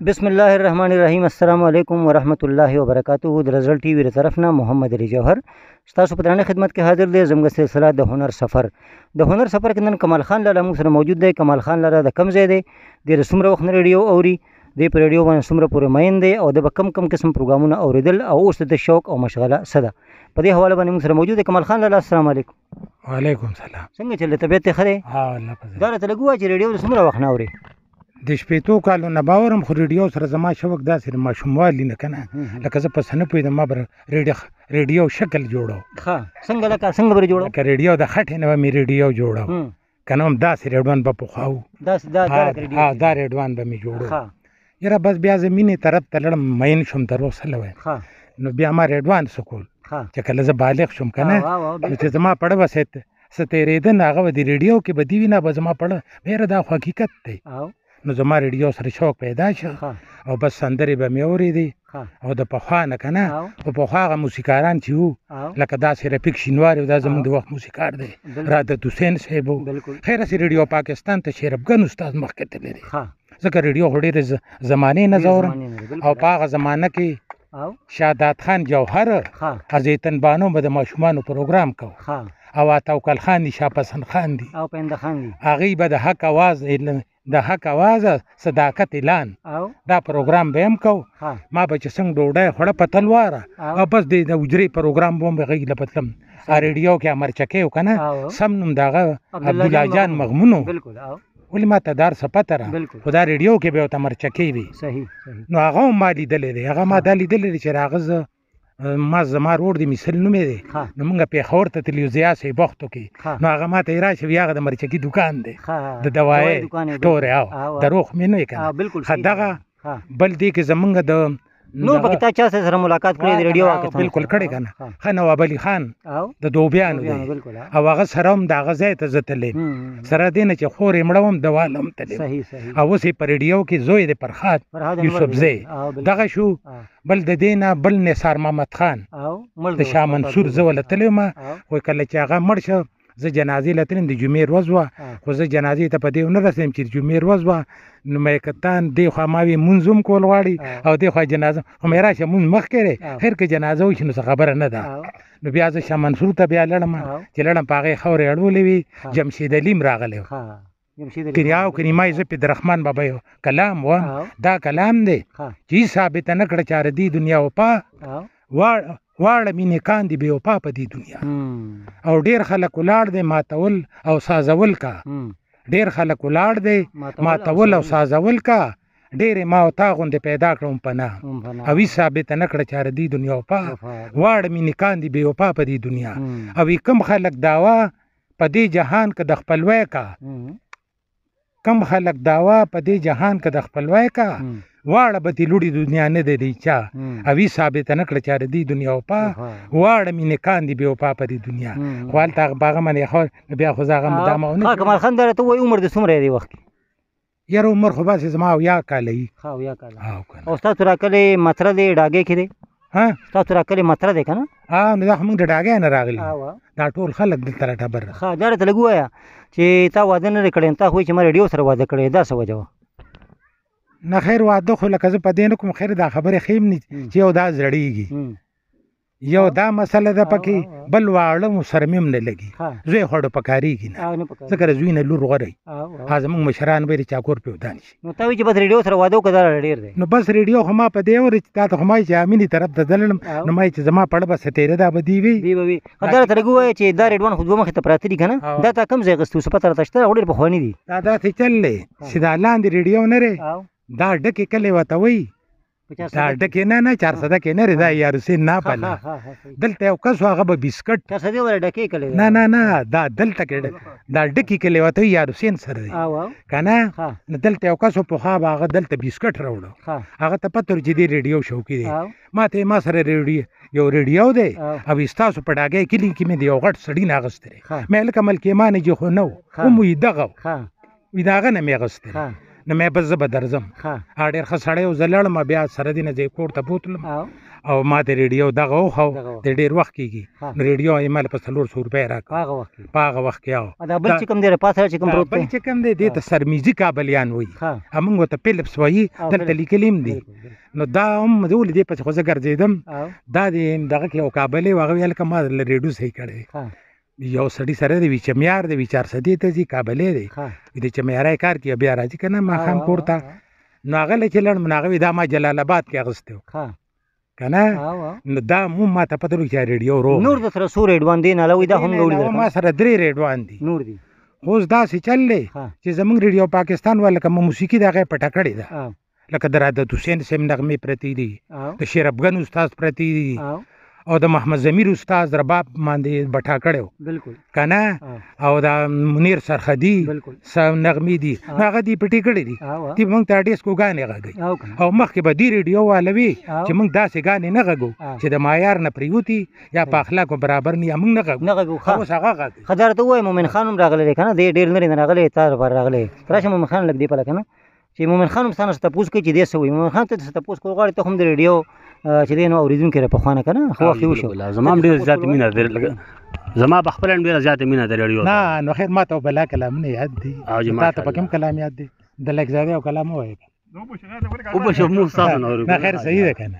بسم الله الرحمن الرحیم. السلام علیکم ورحمت الله وبرکاته. د رزل ټي وي طرف نه محمد علي جوهر ستاسو په درانه خدمت کې حاضر دی. زموږ سلسله د هنر سفر، د هنر سفر کې نن کمال خان لالا موږ سره موجود دی. کمال خان لالا د کم ځای دی، د څومره وخت نه ریډیو اوري، د په ریډیو باندې څومره پورې مین دی او د به کم کم قسم پروګرامونه اوریدل او اوس د شوق او مشغله څه ده، په دې حواله باندې موږ سره موجود دی کمال خان لالا. السلام علیکم. وعلیکم سلام. څنګه چل، طبیعت ښه دی؟ ها الله فضل. دا راته لږ ووایه چې ریډیو څومره وخت نه اوري؟ د 60 کالو نه باورم، خو ریډیو سره زما شوق داسې د ماشوموالي نه که نه، لکه زه په څه نه پوهېدم، ما به ریډیو شکل جوړو. ښه، څنګه؟ لکه څنګه به جوړو؟ لکه ریډیو د خټې نه به مې ریډیو جوړو که نه، هم داسې ریډوان به پخوا و. داسې دا ها، دا ریډوان به مې جوړو. یاره بس بیا زه مینې طرف ته لړم، مین شوم، تر اوسه وایم. نو بیا ما ریډوان څه کول چې کله زه بالغ شوم که نه، نو چې زما پړه به څه تېرېده، نو هغه به د ریډیو کې به دي وي، نه به زما پړه ویره. دا خو حقیقت دی. نو زما ریډیو سره شوق پیدا شو او بس سندرې به مې اورېدې او د پخوا نه که نه، خو پخوا هغه موسیقاران چې وو، لکه داسې رفیق شینواری، دا زموږ د وخت موسیقار دی، رادت حسین صاحب و. خیر هسې ریډیو پاکستان ته شیرافګن استاد مخکې تللی دی، ځکه ریډیو خو ډېرې زمانې نه زورم. او په هغه زمانه کې شاداد خان جوهر، ازیتن بانو به د ماشومانو پروګرام کو، او عطاوکل خان دي، شاه پسند خان دي، او پنده خان دي، هغوی به د حق اواز، د حق اواز صداقت اعلان دا پروګرام به هم کو. ما به چې څنګه ډوډۍ خوړه په تلواره او بس د حجرې پروګرام به هم هغوی له به تلم. ریډیو کې امرچکۍ و که نه، سم نوم د هغه عبدالله جان مغمون و. ولې ما ته دار څه پته را، خو دا ریډیو کې به ورته مرچکۍ وي. نو هغه هم ما لیدلی دی، هغه ما دا لیدلی دی چې راغه زه ما زما ورور دی مثل نومې دی، نو موږ پېښور ته تللي یو ضیا صاحب وختو کې، نو هغه ما ته یې راشه وي، هغه د مرچکي دوکان دی، د دوایۍ سټور، او دروغ مې نه وي که نه. ښه دغه بل دی کې زمونږ د نور پکې تا چا سره ملاقات کړی د ریډیو هغه؟ بالکل کړی که نه. ښه نواب علي خان د دوبیانو دی، او هغه سره هم د هغه ځای ته زه تللی یم، سره دې نه چې خور یې مړه وم، دوا له هم تللی، او اوس یې په ریډیو کې زوی دی فرهاد یوسفزی دغه شو. بل د دې نه بل نثار محمد خان د شاه منصور زه ورله تللی وم، خو کله چې هغه مړ شو زه جنازې له تلم، د جمعې ورځ وه، خو زه جنازې ته په دې ونه رسېدم چې جمعې ورځ وه. نو مې کتان دې خوا ما وی مونځ هم کول غواړي او دې خوا جنازه، خو مې راشه مونځ مخکې دی، خیر که جنازه وشي نو څه خبره نه ده. نو بیا زه شاه منصور ته بیا لړم، چې لړم په هغې خاورې اړولې وي. جمشید علي هم راغلی و، کنیاو کنی ما زه په درخمان بابا یو کلام وم، دا کلام دی چې ثابته نه کړه چې دې دنیا وفا واړه مینې کاندي بې وفا په دې دنیا، او ډېر خلک ولاړ دی ماتول او سازول کا، ډېر خلک ولاړ دی ماتول او سازول کا، ډېرې ما او تا غوندې پیدا کړم پناه، او هیڅ ثابته نه کړه چې دې دنیا وفا واړه مینې کاندي بې وفا په دې دنیا. او کم خلک دعوا په دې جهان که د خپلوۍ کا، کم خلک دعوا په دې جهان که د خپلوۍ کا، واړه به دې لوړې دنیا نه دی چا، او هیڅ ثابته نه کړه چې دې دنیا وفا واړه مینې کاندي بې وفا په دې دنیا. خو هلته هغه په هغه باندې خو بیا خو زه هغه دا ما ونه. کمال خان دا راته ووایه عمر دې څومره دی وخت کې؟ یاره عمر خو بس زما 70 کاله وي. ښه 70 کاله. او ستاسو راکلې متره دی ډاګې کې دی؟ ها، ستاسو راکلې متره دی که نه؟ ها، نو دا خو موږ د ډاګۍ نه راغلي، دا ټول خلک دلته راټبر. ښه، دا راته لږ ووایه چې تا واده نه دی کړی، تا خو وایي چې ما ریډیو سره واده کړی، دا څه وجه وه؟ نه خیر واده خو لکه زه په دې نه کوم، خیر دا خبرې ښې هم نه چې یو دا زړېږي، یو دا مسله ده پکې، بل واړه مو سره مې هم نه لګي، زوی خوړو پکارېږي نه، ځکه د زوی نه لور غوره وي. ها زموږ مشران ویلي چې کور پرې ودان شي. نو تا وایي چې بس ریډیو سره واده وکړه دا ډېر دی. نو بس ریډیو خو ما په دې اوري چې تا ته خو ما چې امینې طرف ته تللم، نو ما چې زما پړه به څه تېره دا به دی وي، دی به وي. دا راته لږ ووایه چې دا ریډوان خو دوه مخې ته پراته دي که نه، دا تا کوم ځای اخیستي وو؟ څه پته راته شته؟ هغه ډېر پخواني دي. دا داسې چل دی چې دا لاندې ریډیو نه دی، دا ډکې کلې ورته وایي، دا ډکې نه نه چارسده کې نه دی، دا یار حسین نه پله دلته یو کس و، هغه به بسکټ چارسدې ولا ډکې کلې نه نه نه، دا دلته کې دا ډکې کلې ورته وایي، یار حسین سره دی که نه. نو دلته یو کس و پخوا به هغه دلته بسکټ راوړو، هغه ته پته چې دی ریډیو شوقي دی، ما ته ما سره ریډیو یو ریډیو دی او ستاسو په ډاګۍ کلي کې مې د یو غټ سړي نه اخیستی دی، مې لکه ملک ایمان چې خو نه و، هم وایي دغه وي، د هغه نه مې اخیستی دی. نو مې بس زه به درځم. ډېر ښه سړی و، زه لړم بیا سره دې نه زه یې کور ته بوتلم. او ما ته ریډیو دغه وښو، د ډېر وخت کېږي. نو ریډیو یې ما له په 400 روپۍ راکړه په هغه وخت کې. او دا بل چې کوم دی پاسه چې کوم پروت دی، بل چې کوم دی دې ته سرمیزي کابلیان وایي، موږ ورته فلیپس وایي، دلته لیکلي هم دي. نو دا هم زه ولې دې پسې خو زه ګرځېدم، دا د دغه کې یو کابلی و، هغه ویل که ما له ریډیو صحیح کړی یو سړي سره دی، چمیار دی، چارسدې ته ځي، کابلی دی، د چمیارۍ کار کوي، بیا راځي که نه ماښام کور ته. نو هغه له چې لاړم، نو هغه وایي دا ما جلال اباد کې اخیستی و که نه. نو دا مو ما ته پته ولګي چې ریډیو روغ. نور د سره څو ریډوان دي؟ نه علاوه دا هم ګوري ما سره 3 ریډوان دي نور دي. خو اوس داسې چل دی چې زموږ ریډیو پاکستان والا لکه موسیقي د هغې پټه کړې ده، لکه د رادت حسین صاحب نغمې پرتې دي، د شیر افغان استاد پرتې دي، او د محمد ضمیر استاد رباب باندې بټا کړی بالکل که نه، او د منیر سرخدي نغمې دي، هغه دي پټې کړې دي. دي موږ ته ډیسکوګانې غږوي، او مخکې به دي ریډیو والا وي چې موږ داسې ګانې نه غږو چې د معیار نه پرېوتي یا په اخلاقو برابر نه، موږ نه غږو، اوس هغه غږوي. ښه دا راته ووایه مومن خان هم راغلی دی که نه؟ دی ډېر لرې نه راغلی، تا لپاره راغلی. راشه مومن خان لږ دې پله که نه چې مومن خان هم ستا نه څه تپوس کوي چې دی څه وایي. مومن خان ته څه تپوس کول غواړي، ته هم د ریډیو چې دی نو اورېدونکی دی پخوا نه که نه، ښه وخت یې وشو. زما هم ډېره زیاته مینه ده، زما په خپله هم ډېره زیاته مینه ده ریډیو. نه نو خیر ما ته بلا کلامونه یاد دي، تا ته په کوم کلام یاد دي؟ د لکزادې یو کلام ووایه. وبه شو موږ ستاسو نه اورو. نه خیر صحیح ده که نه.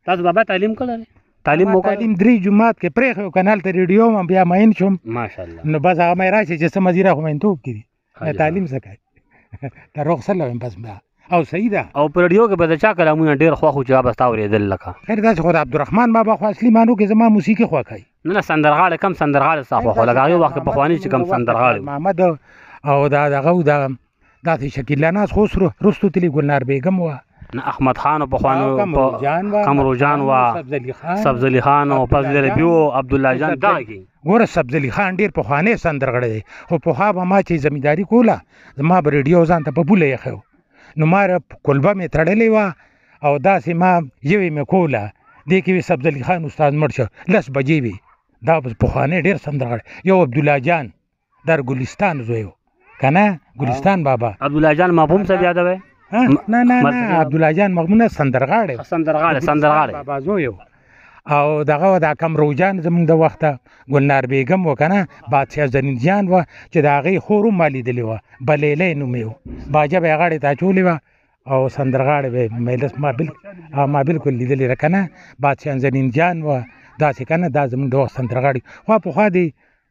تاسو بابا تعلیم کړی دی؟ تعلیم مو تعلیم 3 جماعت کې پرېښی و که نه، هلته ریډیو وم، بیا مین شوم. ماشاءالله. نو بس هغه مې راشي چې څه مزیره خو مینتوب کې دي، تعلیم څه کوي ته روغ سره ویم بس بیا. او صحیح ده. او په ریډیو کې به د چا کلامونه ډېر خوښ و چې هغه به ستا اورېدل؟ لکه خیر داسې خو د عبدالرحمن بابا خو اصلي مانو کې زما موسیقي خوښوي. نه نه سندرغاړی کم سندرغاړی ستا خوښ و؟ لکه هغې وخت کې پخواني چې کم سندرغاړی محمد او دا دغه و، دا داسې شکیلا ناز خو اوس وروستو تلي، ګلنار بیګم وه، نه احمد خان و پخوانو، کمروجان وه، سبزعلي خان او فضل ربي و، عبدالله جان. دغه کې ګوره سبزعلي خان ډېر پخوانی سندرغړی دی، خو پخوا به ما چې زمینداري کوله زما به ریډیو ځان ته په پوله ایښی و، نو ما کلبه مې تړلې وه او داسې ما یوې مې کوله، دې کې وي سبزعلي خان استاد مړ شو 10 بجې وي. دا پخوانی ډېر سندرغاړی. یو عبدالله جان در ګلستان زوی و که نه، ګلستان بابا. عبدالله جان مفهوم صاحب یادوې؟ نه نه نه، عبدالله جان مغمونه سندرغاړی، سندرغاړی، سندرغاړی بابا زوی و. او دغه د کمروجان زموږ د وخته ګلنار بیګم و که نه، بادشاه زنین جان وه چې د هغې خور هم ما لیدلې وه، بلیلی نوم یې و، باجه به یې غاړې ته اچولې وه او سندرغاړی به یې میلس ما بالکل لیدلې ده که نه. بادشاه زنین جان وه داسې که نه، دا زموږ د وخت سندرغاړي. خو پخوا دی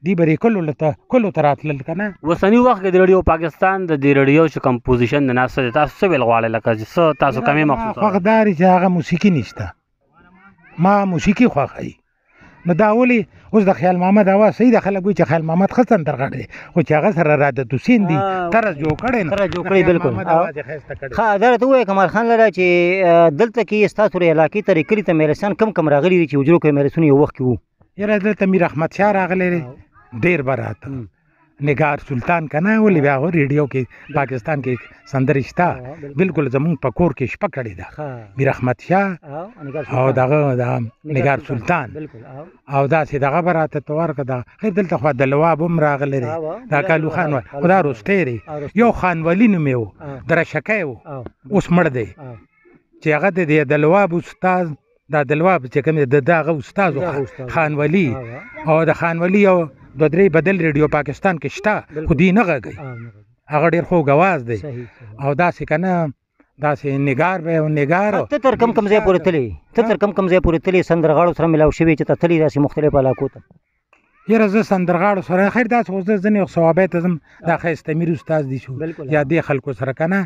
دی به کلو ته راتلل که نه. اوسني وخت کې د ریډیو پاکستان د دې ریډیو چې کوم پوزیشن د ناست دی، تاسو څه ویل غواړئ؟ لکه چې څه تاسو کمې مخصوصه؟ خوښ دا دی چې هغه موسیقي نشته، ما موسیقي خوښوي. نو دا ولې اوس د خیال محمد اواز صحیح ده، خلک وایي چې خیال محمد ښه سندرغاړی دی، خو چې هغه سره رادت حسین دی طرز جوړ کړی، نو طرز جوړ کړی بالکل. ښه دا راته ووایه کمال خان لره چې دلته کې ستاسو د علاقې ترې کلي ته میلسان کم کم راغلي دي چې حجرو کې میلسونه یو وخت کې وو؟ یاره دلته میر احمد شاه راغلی دی، ډېر به راته، نګار سلطان که نه، ولې بیا هغه ریډیو کې پاکستان کې سندرې شته بالکل. زمونږ په کور کې شپه کړې ده میر احمد شاه او دغه د نګار سلطان او داسې دغه به راته ته ورکړه. دا خیر دلته خو د لواب هم راغلی دی، دا کالو خان وه، خو دا وروستی دی. یو خان ولي نوم یې و، درشکی و، اوس مړ دی، چې هغه د لواب استاد، دا د لواب چې کوم دی د هغه استاد خان ولي، او د خان ولي یو دوه درې بدل ریډیو پاکستان کې شته، خو دی نه غږوي، هغه ډېر خوږ اواز دی. او داسې که نه داسې نګار به او نګار. ته تر کم کم ځای پورې تللی؟ ته تر کم کم ځای پورې تللی سندرغاړو سره ملاو شوی چې ته تللی داسې مختلفو علاقو ته؟ یاره زه سندرغاړو سره خیر داسې خو زه ځینې وخت صوابۍ ته ځم، دا ښایسته میر استاد دي شو یا دې خلکو سره که نه،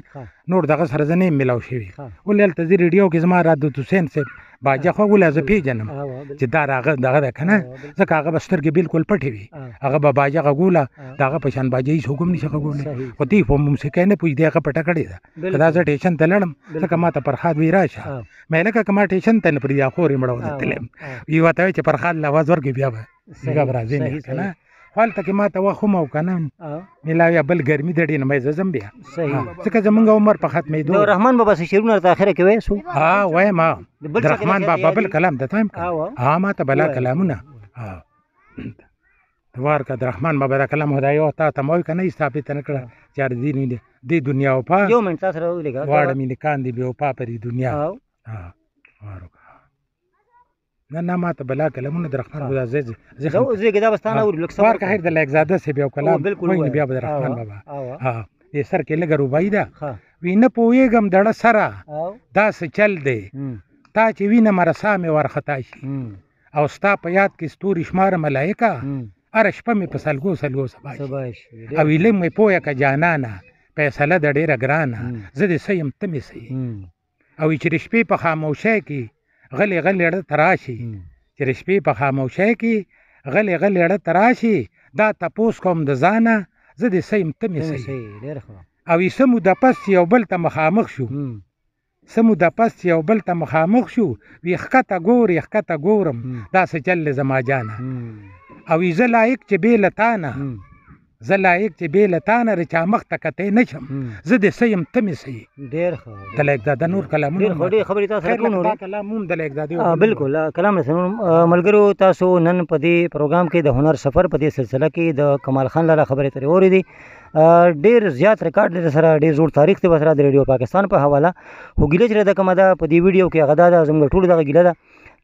نور دغه سره زه نه یم ملاو شوی. ولې هلته زه ریډیو کې زما رادت حسین صاحب باجه خو ولې زه پېژنم چې دا راغه دغه ده که نه، ځکه هغه به سترګې بالکل پټې وي، هغه به باجه غږوله، د هغه په شان باجه هېڅ حکم نشي غږولی، خو دی په موسیقۍ نه پوهېږي، دی هغه پټه کړې ده. که دا زه ټیشن ته لاړم، ځکه ما ته فرهاد وایي راشه، مې لکه که ما ټیشن ته نه پرېږدي، خور یې مړه وه تللی یم، وي ورته وایي چې فرهاد له اواز ورکړي بیا به بیا به راځې نه که نه. خو هلته کې ما ته وخت هم او که نه ملاوي بل ګرمي ده ډېره، مې زه ځم بیا، ځکه زمونږ عمر په ختمېدو. د رحمان بابا څه شعرونه راته اخره کې وایې څو؟ ها وایم، د رحمان بابا بل کلام درته وایم که ها ما ته بلا کلامونه وار که د رحمان بابا دا کلام خدای یو تا ته مو که نه ثابته نه کړه چې دې دنیا وفا یو منټ تاسو راولېږه واړه مې نکان دي بې وفا په دې دنیا. وار وکړه. نه نه، ما ته بلا کلامونه د رحمان خدا زه زه زه دا بستانه اوري لکه صبر خیر د لایق زاده صاحب یو کلام بالکل بیا به رحمان بابا. ها، دې سر کې لږه رباعي ده. وی نه پوهېږم دړه سره دا څه چل دی، تا چې وینه مرسا مې وارخطا شي، او ستا په یاد کې ستوري شماره ملایکه، هره شپه مې په سلګو سلګو سبا شي، او علم مې پوهه که جانانه فیصله ده ډېره ګرانه، زه دې څه یم ته مې څه یې. او چې د شپې په خاموشۍ کې غلې غلې ړه ته راشي، چې د شپې په خاموشۍ کې غلې غلې ړه ته راشي، دا تپوس کوم د ځانه، زه دې څه یم ته مې څه یې. او یې څه موده پس چې یو بل ته مخامخ شو، څه موده پس چې یو بل ته مخامخ شو، وی ښکته ګورې ښکته ګورم دا څه چل دی زما جانه. او زه لایق چې بې له تا نه، زه لایق چې بې له تا نه د چا مخ ته کتی نه شم، زه دې څه یم ته مې څه یې. ډېر ښه د لایق زاده نور کلامونه ډېر ښه، ډېر خبرې تاسو سره کوو. دا کلام هم د لایق زاده. بالکل کلام رسنو ملګرو، تاسو نن په دې پروګرام کې د هنر سفر په دې سلسله کې د کمال خان لالا خبرې ترې اورېدې. ډېر زیات ریکارډ دی سره، ډېر زوړ تاریخ دی سره د ریډیو پاکستان په حواله. خو ګیله چې ده کومه ده په دې ویډیو کې، هغه دا ده زموږ ټولو دغه ګیله ده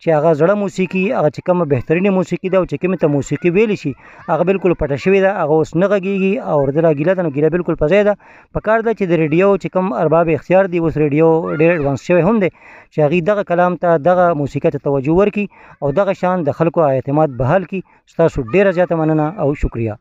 چې هغه زړه موسیقي، هغه چې کومه بهترینه موسیقي ده او چې کومې ته موسیقي ویلی شي، هغه بالکل پټه شوې ده، هغه اوس نه غږېږي. او ورته ګیله ده، نو ګیله بالکل په ځای ده. په کار ده چې د ریډیو چې کوم ارباب اختیار دي، اوس ریډیو ډېر اډوانس شوی هم دی، چې هغوی دغه کلام ته دغه موسیقي ته توجه ورکړي او دغه شان د خلکو اعتماد بحال کړي. ستاسو ډېره زیاته مننه او شکریه.